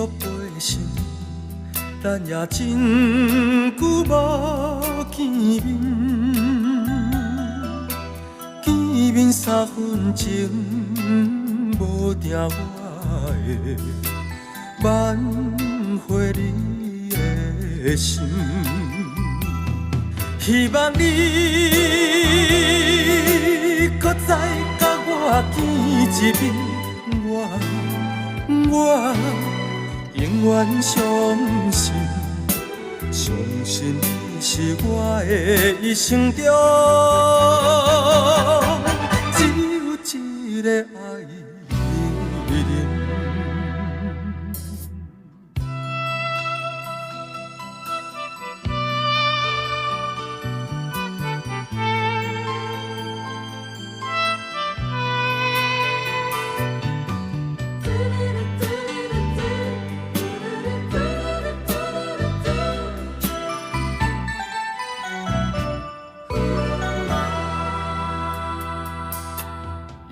約陪心，咱也真久無見面。見面三分情，無定我會挽回你的心。希望你閣再佮我見一面，我永遠相信，相信你是我的一生中只有一個愛人。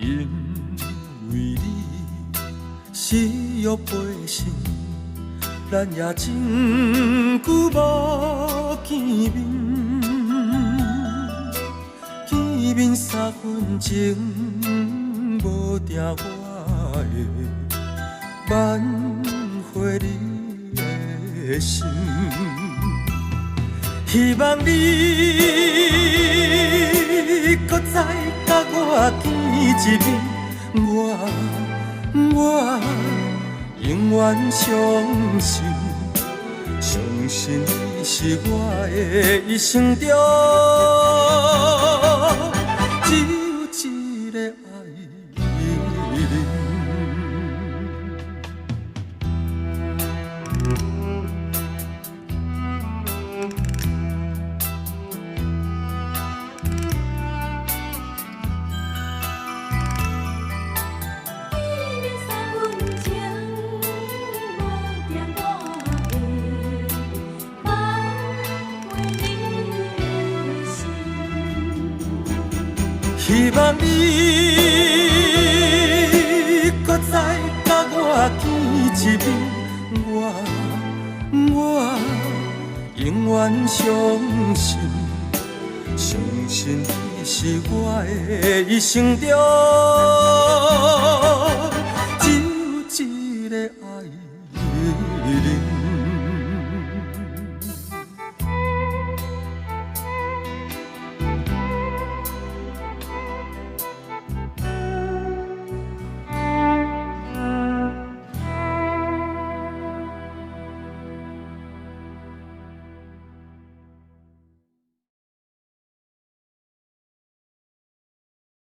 因為你是約陪心，咱也真久無見面。見面三分情，無定我會挽回你的心。希望你閣再佮我見一面，我永遠相信，相信你是我的一生中只有一個愛人。見面三分情，無定我會挽回你的心。希望你閣再佮我見一面，我永遠相信，相信你是我的一生中。